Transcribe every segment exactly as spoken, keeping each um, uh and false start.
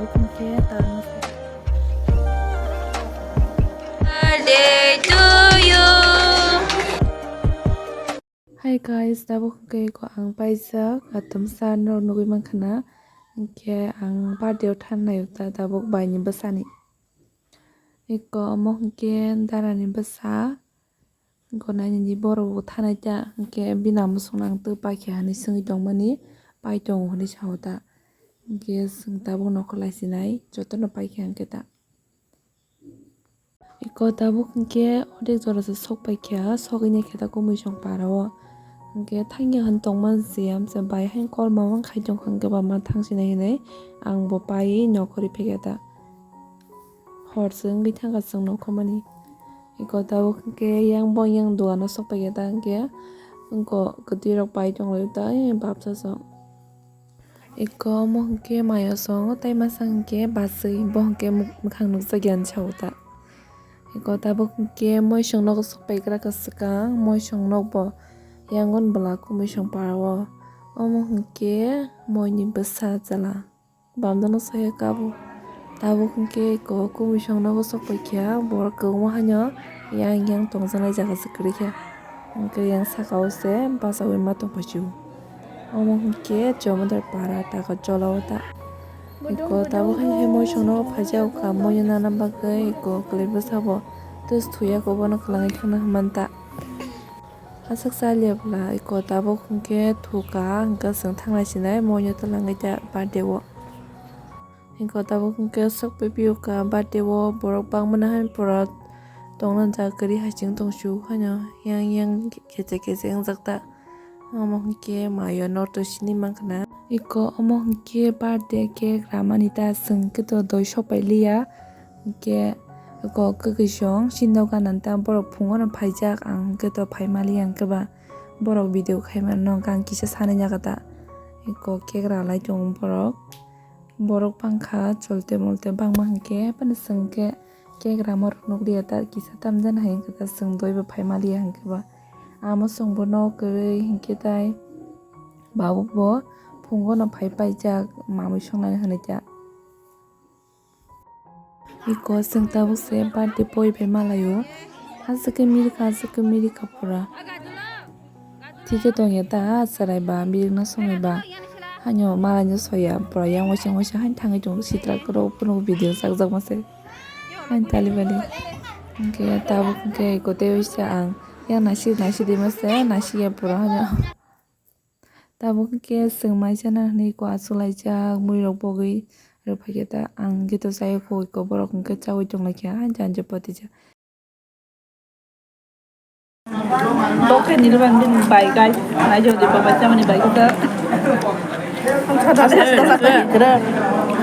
Birthday to you. Hi guys, tabuk hwnkhe eko ang paijak, atomsa norok nugui mankha na, hwnkhe ang birthday o thangnai ta tabuk baini bwsani. Eko omo hwnkhe darani bwsa, eko nainani borok bo thanai ta, hwnkhe bini mwswkno ang twi paikha hinwi swngwi tongmani, pai tongo hinwi sao ta, hwnkhe chwng tabuk nokhorlai sinai, jotono paikha hwnkhe ta. Eko tabuk hwnkhe odek jorasa sok paikha, sogwi naikhe ta kumui song para o. Hwnkhe thangya hwn tongma se amsa bai haino kolma mang khai tongkha hwnkhe ba ma thangsinai hinwi ang bo paiwi nokhorwi phaikha ta. Hor se wngwi thangkha chwng nokhormani. Eko tabuk hwnkhe yang bo yang dogano sok paikha ta hwnkhe wngkha kwtwirok pai tonglaio ta, eh, babsa song. Eko omo hwnkhe mayo song tei masa hwnkhe bachwi bo hwnkhe mwkhang nukjakya hinwi sao ta. Eko tabuk hwnkhe moisong nogo sok paigra kwchwkang moisong nokbo yangon bwla kumui song para o. Omo hwnkhe moini bwsa chwla bamdono soya kabo. Tabuk hwnkhe eko kumui song nogo sok paikha borok kwbangma haino yang yang tongjaknai jaga se kwrwi kha. Hwnkhe yang saka o se bachaui ma tongpaisio. Omo hwnkhe Jomodar para taka jolao ta. Eko tabuk haino hai moisongno phaijak kha, moino nana bagwi eko kwlwi bwsabo twis thuya khe bono kwlangwi thangna hwnmanta. Aswk chaliya bwla eko tabuk hwnkhe thuka, hwnkhe chwng thangnai sinai moino twlangwi ta birthday o. Hwnkhe tabuk hwnkhe sok pipiyuka birthday o borok bangmani hai pura tongna jak kwrwi hai chwng tongsu haino yang yang kheche kheche wngjak ta. Omo hwnkhe mayo norto sini mankha na. Eko omo hwnkhe birthday cake ramani ta chwng khe to doi sok pai liya. Hwnkhe eko kwkwi song sinno gana ta borok phungo no phaijak ang hwnkhe to phai maliya hwnkhe ba borok video khaima no gang kisa sanai nyaga ta. Eko cake ralai tongo borok. Borok bangkha cholte molte bangma hwnkhe, haphano chwng khe cake rama rok nukliya ta kisa tamjani hai wngkha ta chwng doi bo phai maliya hwnkhe ba. Amo chwng bono kwrwi hwnkhe tai babuk bo phungo no phai paijak mamui songnani hwnwi ta. Eko chwng tabuk se birthday boy bai malaio. Aswk khe mirikha, aswk khe mirikha pura. Thikhe tongya ta chwrai ba, birikno somoi ba. Haino malaino soya, pura yang waisa waisa haino thangwi tongo sitra kwrwi phano video chakjakma se. Haino tali bali. Hwnkhe tabuk hwnkhe eko tei waisa ang yang naisik naisik dima se, naisik ya pura haino. Tabuk hwnkhe chwng mai chana hwnwi eko achuk laijak, muirok bogwi rw phaikhe ta ang hwnkhe to chayokho eko borok hwnkhe chaui tonglaikha haino jani je poti ja. Bo khe nini bangdi bai guys, nai jodi baba chamani bai khe.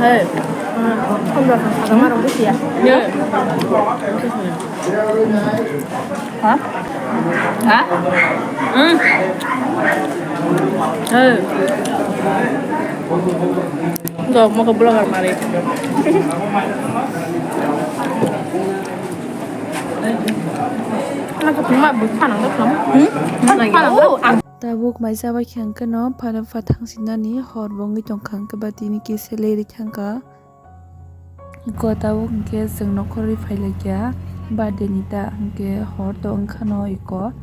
Hey. Hey. Ha? Ha? Hmm. Hey. Dok mo ko vlogger mari. Ano ko tuma bu panang dok no. Hmm? Panang dok. Tabuk mai chaba khe hwnkhe no phano pha thang sinani hor bo wngwi tongkha hwnkhe ba tini kisa leri thangkha. Eko tabuk hwnkhe chwng nokhorwi phailaikha birthday ni ta hwnkhe hor to wngkhano eko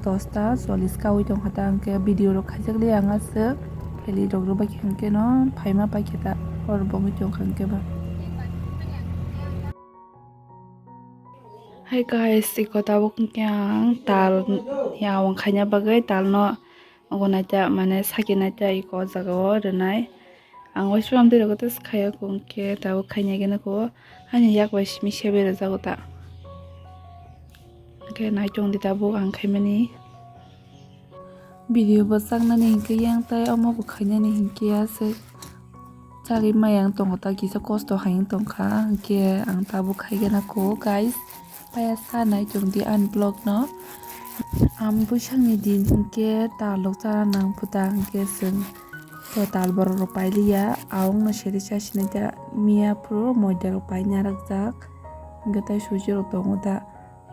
dosta chollish kaui tongkha ta hwnkhe video rok khaijakli ang aswk peli rok rwbaikha hwnkhe no phaima paikha ta hor bo wngwi tongkha hwnkhe ba. Hi guys, eko tabuk hwnkhe ang tal ya wng khaina bagwi talno ogo naita mane saki naita eko o jaga o rwnai. Ang waisa amtwi rok tei swkhaio hwnkhe tabuk khaina gana ko ani yak bai simi sebe rwjago ta. Hwnkhe naitung di tabuk ang khaimani. Video bo chaknani hinkhe yang tai omo bo khainani hinkhe aswk chagwi maya wng tongo ta kisa kosto hai wng tongkha hinkhe ang tabuk khaigena ko guys. Paya sa nai tong di ani vlog no. Ang bwsakni din hinkhe talok chana nang phuta hinkhe chwng to tal borok rok pailiya awng no seri chasinai ta miya phuru moida rok paina rwkjak hinkhe tai suji rok tongo ta.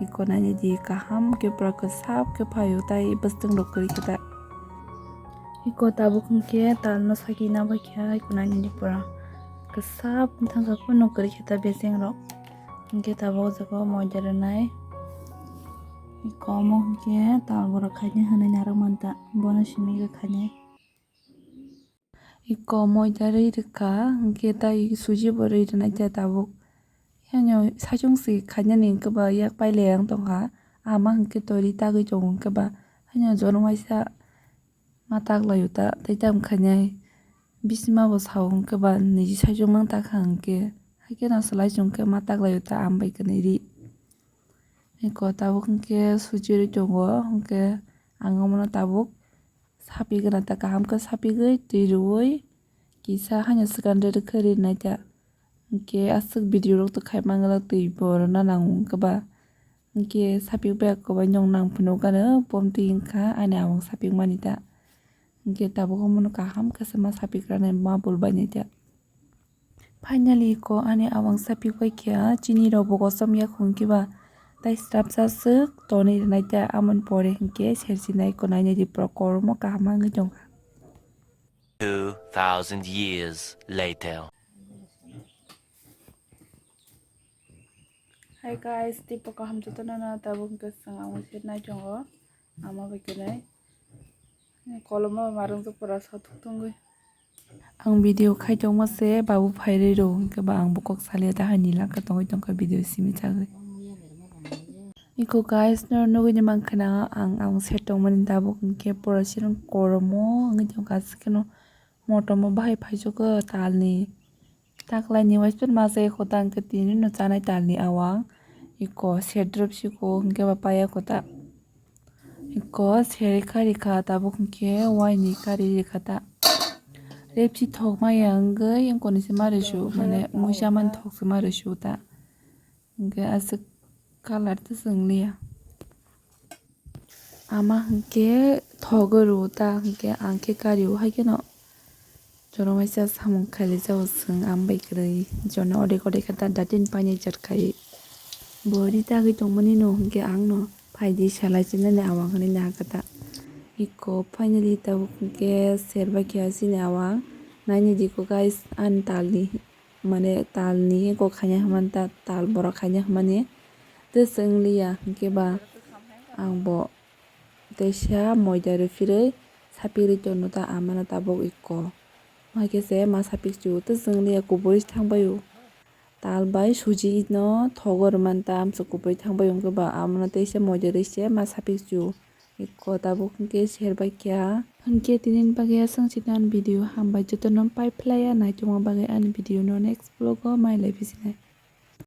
Eko naina di kaham khe pura kwsap khe phaio tai bwswtwng rok kwrwi khe ta. Eko tabuk hwnkhe talno saki na bai khe eko naina di pura. Kwsa bwthang kha phano kwrwi khe ta besengrok. Hinkhe tabuk o jaga o moida rwnai. Iko omo hinkhe tal borok khaina hinwi narwk manta. Bono simi khe khainai. Iko moida rwi rwkha, hinkhe tai suji bo rwi rwnai ta tabuk. Haino saichung se khainani hinkhe ba yak pailai ang tongkha. Ama hinkhe tori tagwi tongo hinkhe ba. Haino jono waisa ma taklaio ta, tei tamo khainai bisima bo sao hinkhe ba niji saichung mang takha hinkhe. Haikhe no swlai chungkhe ma taklaio ta, am bai kwnwi ri. Iko tabuk hinkhe suji rwi tongo, hinkhe ang omono tabuk sapigwna ta kaham khe sapigwi twi rwui kisa haino swkang rwrwk khe rinai ta. Hinkhe aswk video rok twi khai manglak twi bo rwna nango hinkhe ba. Hinkhe sapik bai kobai nong nang phunuk gana bomtwi wngkha ani awang sapik mani ta. Hinkhe tabuk omono kaham khe se ma sapik rwnai ma bul bainai ta. Finally ko ani awang sapik bai khe chini rok bo kosom ya khun khe ba tai srapsa swk tonwi rwnai ta, amoni pore hinkhe serchinai ko nainai di pura kormo kaham wngwi tongkha. Two thousand years later. Hi guys, tipo kaham jotono no tabuk hinkhe chwng ang uansuknai tongo. Ama bai kwnwi. Kolomo marwng jok pura sothok tongwi. Ang video khai tongma se babu phairwi rw hinkhe ba ang bo kok salia ta haini laka tongwi tongkha video simi chagwi. Iko guys, no nugwi ni mankha na ang, ang set tongmani tabuk hinkhe pura chini koromo wngwi tongkha, aswk kheno motom bo bahai phaijago talni. Taklaini waisa masa eko ta hinkhe tini no chanai talni awang. Iko sedrop siko hinkhe ba paya kota. Iko seri kari kha tabuk hinkhe waini kari rikha ta. Repsi thok maya wngwi wngkoni se ma rwsu, mane muisa mani thok se ma rwsu ta. Hinkhe aswk colour ta chwng liya. Ama hinkhe thogo rw ta hinkhe ang khe kari o, hai kheno jono waisa samung khailai jago chwng ang bai kwrwi, jono odek odek khe ta datin painai jat khai. Bo ri tagwi tongmani no hinkhe ang no phaidi salai chinani awang hinwi nahakha ta. Iko finally tabuk hinkhe serbai khe chini awang nainai di ko guys, ani talni. Mane talni eko khaina hwnmani ta, tal borok khaina hwnmani. Tei chwng liya hinkhe ba ang bo teisa moida rw phirwi sapirwi tono ta, amano tabuk eko. Hakhe se ma sapik chu tei chwng liya kubui thangbai o. Tal bai suji no thogo rwmani ta, amso kubui thangbai o hinkhe ba amano teisa moida rwi se ma sapik chu. Eko tabuk hinkhe serbai kha. Hinkhe tini bagwi aswk se ani video, hambai jotono pai phlai ya naitongma bagwi ani video no next vlog o mai lai phi sinai.